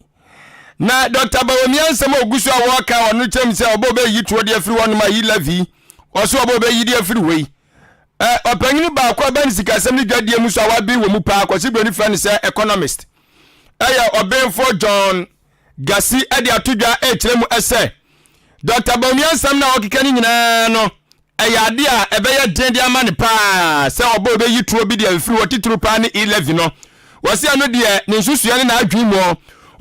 na Dr. Bawumia nsɛm a ogu so a wɔreka ɔno kyɛm sɛ ɔbɔ ɔbɛyi toɔ de afiri hɔ nom ayi levy ɔso ɔbɔ ɔbɛyi de afiri hɔ yi ɔpanyin baako a bɛn sikasɛm ne dwadie mu so a waben wɔ mu paa Kwasi Broni frɛ no sɛ economist ɛyɛ ɔbenfo John Gasi de ato dwa ɛrekyerɛ mu sɛ Dr. Bawumia nsɛm no a ɔkeka no nyinaa no ɛyɛ ade a ɛbɛyɛ den de ama no paa sɛ ɔbɔ ɔbɛyi toɔ bi de afiri hɔ titiriw paa ne e-levy no. Wɔse ɛno deɛ ne nsusuiɛ ne n'adwene mu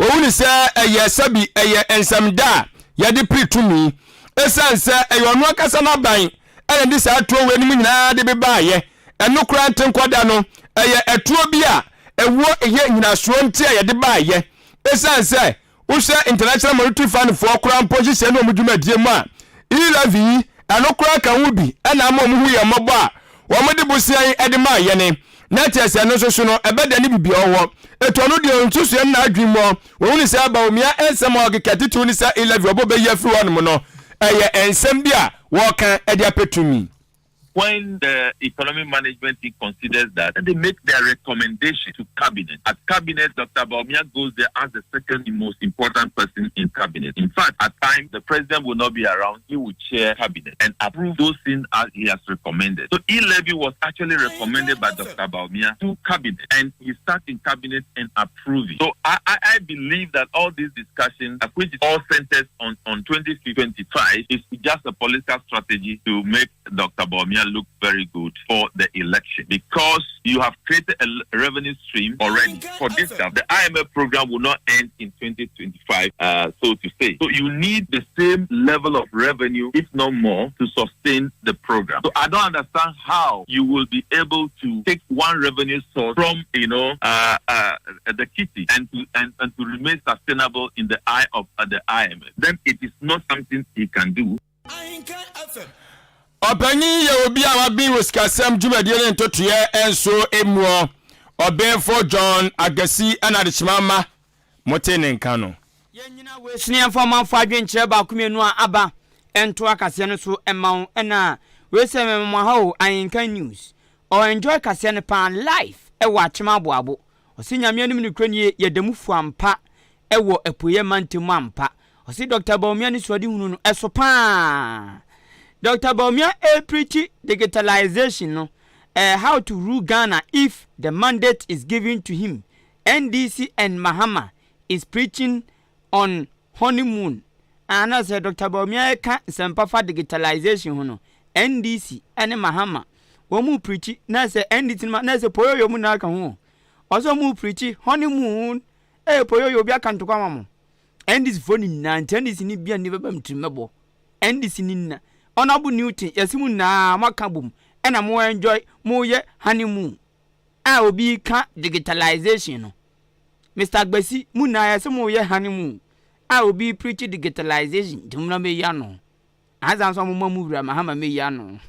ɔhu ne sɛ ɛyɛ sɛbi ɛyɛ nsɛmda a yɛde pere tumi. Ɛsiane sɛ ɛyɛ ɔno ankasa n'aban ɛna de saa toɔ wei nom nyinaa de bebaeɛ. Ɛno koraa nte nkɔda no ɛyɛ ɛtoɔ bi a ɛwɔ ɛyɛ nyinasoɔ nti a yɛde baeɛ. Ɛsiane sɛ Wohwɛ International Monetary Fund foɔ koraa mpo nhyehyɛɛ ne wɔn dwumadie mu a, e-levy yi, ɛno koraa ka ho bi na ama wɔn hu yɛn mmɔbɔ a wɔn de bosea yi de maa yɛne. Na kyerɛ sɛ ɛno nso so no, ɛbɛda ne biribi a ɔwɔ. Etu ɔno deɛ nsusuɛ no n'adwene mu ɔ, wɔhunu sɛ Bawumia nsɛm a ɔkeka titiriw ne sɛ e-levy ɔbɔ bɛyi afiri hɔnom no, ɛyɛ nsɛm bi a wɔreka de apɛ tumi. When the economic management team considers that, then they make their recommendation to cabinet. At cabinet, Dr. Bawumia goes there as the second most important person in cabinet. In fact, at times, the president will not be around. He will chair cabinet and approve those things as he has recommended. So e-levy was actually recommended by Dr. Bawumia to cabinet, and he sat in cabinet and approved it. So I, I, I believe that all these discussions, which is all centered on, on 2025, is just a political strategy to make Dr. Bawumia look very good for the election because you have created a revenue stream already for this term. The IMF program will not end in 2025, uh, so to say. So you need the same level of revenue, if not more, to sustain the program. So I don't understand how you will be able to take one revenue source from, you know, uh, uh, the kitty and to and, and to remain sustainable in the eye of uh, the IMF. Then it is not something he can do. Ɔpanyin yɛ obi a waben wɔ sikasɛm dwumadie ne ntotoeɛ nso muɔ. Ɔbenfo John Agasi na adekyema mma mote ne nka no. Yɛnnyina wei so na yɛmfa ɔmanfoɔ adwenkyerɛ baako mmienu a aba nto akaseɛ no so mma wo ɛna wei sɛ mema mo aha o Ahenkan News Ɔ enjoy kaseɛ no paa live ɛwɔ Akyem Aboabo Ɔse Nyame anim nokorɛ nie yɛda mu fua ampa ɛwɔ apueɛ mantam mu ampa Ɔse Doctor Bawumia anisoadehunu no ɛso paa Doctor Bawumia ɛrepreachi digitalization no eh, how to rule Ghana if the mandate is given to him NDC and Mahama is preaching on honeymoon Ah na sɛ Doctor Bawumia ɛka nsɛmpa fa digitalization ho no. NDC ne Mahama wɔn mu pirikyi na sɛ NDC no ma na sɛ poyoyo mu na aka ho ɔsɛ wɔn mu pirikyi honeymoon ee poyoyo obi aka ntokwa ma mo NDC foɔ nyinaa nti NDC ni bia ni bɛba mu tirim mɛbɔ NDC ni nna Honourable Newton yɛsi mu nyinaa mo aka bom ɛna mo enjoy mo yɛ honeymoon a obi ka digitalization no Mister Agbasi mu nyinaa yɛsi mo yɛ honeymoon a obi preach digitalization nti mo na mɛyi ano. Ansa nso ɔmo ma mu wura Mahama meyi ano.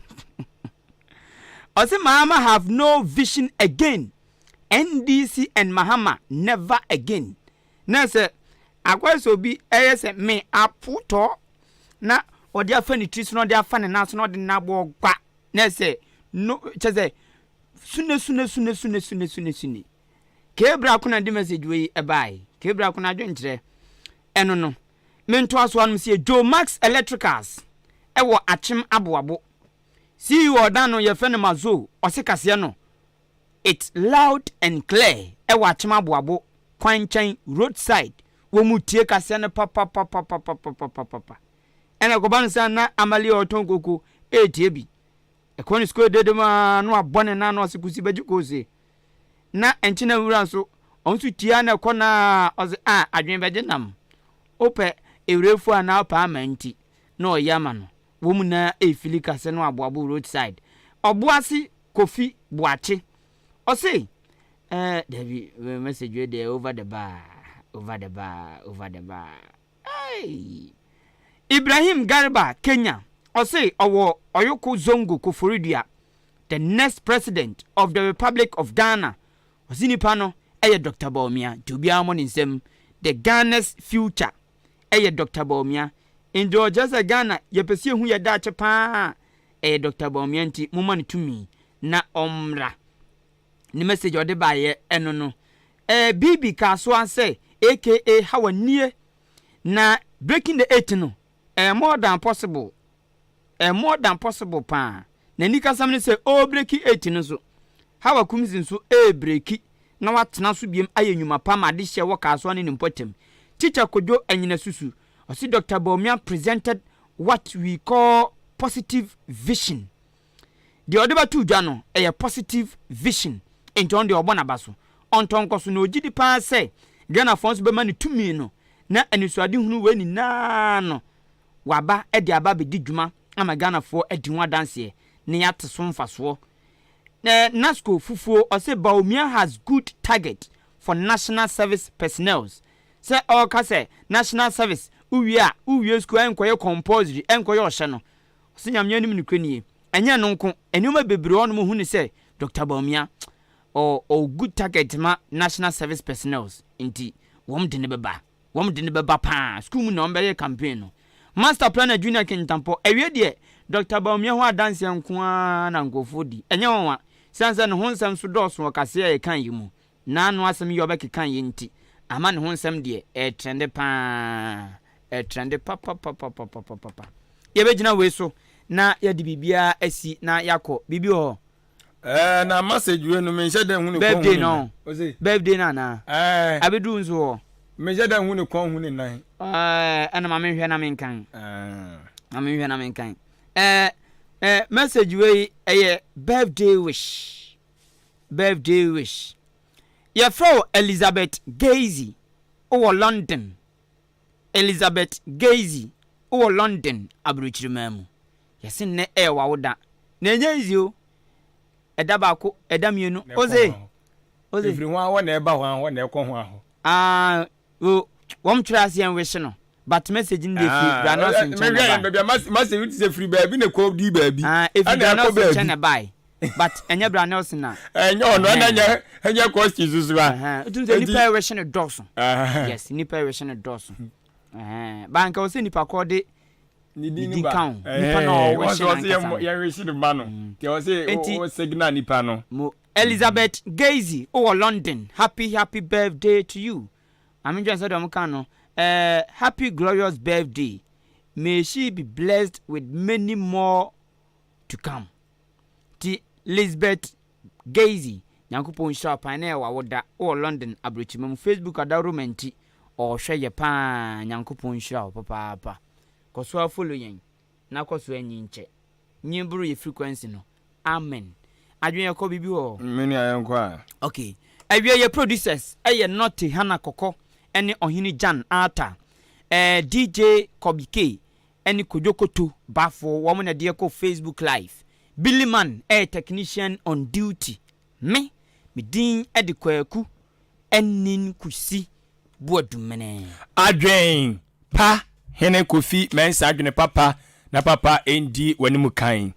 Ɔse Mahama have no vision again. NDC and Mahama never again. Na sɛ akɔyɛ sɛ obi ɛyɛ sɛ me apotɔ na ɔde afa ne tiri so na ɔde afa ne nan so na ɔde nabɔ gba na sɛ no kyɛ sɛ sune sune sune sune sune sune sune. Kebra ko na de message wei ɛbae. Kebra ko na adwenkyerɛ ɛno no. Me ntoasoɔ no sɛ Joe Max Electricals wɔ Akyem Aboabo. CEO a ɔda ano yɛfrɛ no Mazo, ɔse kaseɛ no It's loud and clear wɔ Akyem Aboabo kwan nkyɛn, road side. Wɔ mu tie kaseɛ no papapapapapapapapa. Ɛna ɛkɔba no sɛ na Amali a ɔtɔn koko ɛretie bi. Ɛkɔ ne sukuu dede mu ara na wabɔ ne nan na ɔse kusi bɛgye koose. Na nkyena wura nso, ɔno nso tia na ɛkɔ na ɔse a adwene bɛgye nam. Wopɛ ewurefo anaa wopɛ ama nti na ɔyɛ ama no. Wɔn nyinaa efili kase no aboabo road side. Ɔboase Kofi Boakye ɔse eh dabi message wei deɛ over the bar, over the bar, over the bar. Hey! Ibrahim Garba Kenya ɔse ɔwɔ Oyoko Zongo Koforidua the next president of the Republic of Ghana ɔse nipa no ɛyɛ Doctor Bawumia nti obiara mmɔ ne nsam the Ghana's future ɛyɛ Doctor Bawumia nti ɔkyerɛ sɛ Ghana yɛpɛ sɛ yɛhu yɛ daakye paa ɛyɛ Doctor Bawumia nti momma no tumi na ɔmmra ne message a ɔde baeɛ ɛno no ɛɛ Bibi kaa so ara sɛ aka Hawa nie na breaking the eight no ɛyɛ more than possible ɛyɛ more than possible paa na anikasɛm ne sɛ ɔrebreki eight no nso Hawa Kumsi nso ɛrebreki na watena so biom ayɛ nnwuma pa ma adehyeɛ wɔ Kasoa ne ne mpɔtam. Teacher Kojo Anyinasusu ɔse Doctor Bawumia presented what we call positive vision. Deɛ ɔde bɛto dwa no, ɛyɛ positive vision, enti ɔno deɛ ɔbɔ n'aba so. Ɔntɔ nkɔ so, na ɔgye di paa sɛ Ghanafoɔ nso bɛma no tumi no, na anisoadehunu wei nyinaa no, waba de aba abɛdi dwuma ama Ghanafoɔ adi ho adanseɛ na yɛate so mfasoɔ. Na Nasco fufuo, ɔse Bawumia has good target for national service personnels. Sɛ ɔreka sɛ national service, wowie a, wowie sukuu a ɛnkɔyɛ compulsory, ɛnkɔyɛ ɔhyɛ no, Ɔse Nyame anim nokorɛ nie. Ɛnyɛ ɛno nko, nneɛma bebree wɔ hɔ nom hu no sɛ Doctor Bawumia ɔ ɔwɔ good target ma National Service Personnels nti wɔn de no bɛba. Wɔn de no bɛba paa. School mu na wɔn bɛyɛ campaign no. Master Planner Junior Kintampɔ, Awie deɛ Doctor Bawumia ho adanseɛ nko ara na nkurɔfoɔ di. Ɛnyɛ nwanwa, siane sɛ ne ho nsɛm nso dɔɔso wɔ kaseɛ a yɛkae yi mu. N'ano asɛm yi a ɔbɛkeka yi nti, ama ne ho nsɛm deɛ, ɛretrɛnde pa ara. Ɛretrɛnde papapapapapapa. Yɛbɛgyina wei so na yɛde biribiara asi na yɛakɔ. Biribi wɔ hɔ? Ɛɛ na message wei no menhyɛ da nhu ne kɔn hu Birthday ne no. nan. Ose. Birthday no anaa? Ɛɛ. Abɛduru nso hɔ. Menhyɛ da nhu ne kɔn hu ne nan. Ɛɛ ɛna ma menhwɛ na menkan. Ɛɛ. Ma menhwɛ na menkan. Ɛɛ ɛɛ message wei ɛyɛ birthday wish. Birthday wish. Yɛfrɛ wo Elizabeth Gazy, wowɔ London. Elizabeth Gazy, wowɔ London aburokyiriman mu. Yɛse nnɛ ɛyɛ w'awoda. Na ɛnyɛ easy o. Ɛda baako, ɛda mmienu. Ose, ose. Ɛfiri hwan hɔ na ɛba hwan hɔ na ɛkɔ hwan hɔ. Ah, o, wɔn twerɛ aseɛ nwehye no. But message no deɛ firi Bra Nelson nkyɛn na ɛbae. Baabi a message no te sɛ firi baabi na ɛkɔ di baabi. Ah, ɛfiri Bra Nelson nkyɛn na ɛbae. But ɛnyɛ Bra Nelson na. Ɛnyɛ ɔno, ɛna ɛnyɛ ɛnyɛ Kosti soso a. Wotum sɛ nipa ɛwehye no dɔɔso. Yes, nipa ɛwehye no dɔɔso. Ba nka wɔ sɛ nipa korɔ de ne din ka ho. Nipa na ɔwehye no ankasa no. Yɛnwehye no ma no. Nti ɛwɔ sɛ o signal nipa no. Mo Elizabeth Gazy wowɔ London, happy happy birthday to you. Maame dwen sɛdeɛ wɔn ka no eh, happy glorious birthday may she be blessed with many more to come. Ti Lisbeth Gazy Nyankopɔn nhyira wo paa ɛnɛ yɛ w'awoda wowɔ London abrokyima mu Facebook adaworoma nti ɔɔhwɛ yɛ paa Nyankopɔn nhyira wo papaapa kɔ so ara follow yɛn na kɔ so anyi nkyɛ. Nyi boro yɛ frequency no. Amen. Adwene yɛkɔ biribi hɔ? Me nua yɛnkɔ a. Okay. Awie yɛ producers ɛyɛ Nortey Hannah Kɔkɔ ɛne Ɔhene Jan Arthur, ɛɛ DJ Kobe K ɛne Kojo Koto Bafo wɔn na ɛde yɛkɔ Facebook live. Billy Man ɛyɛ technician on duty. Me, me din ɛde Kwaku Ɛnin Kusi Boadumene. Adwen pa hene Kofi Mensah adwene papa na papa ndi w'anim kan.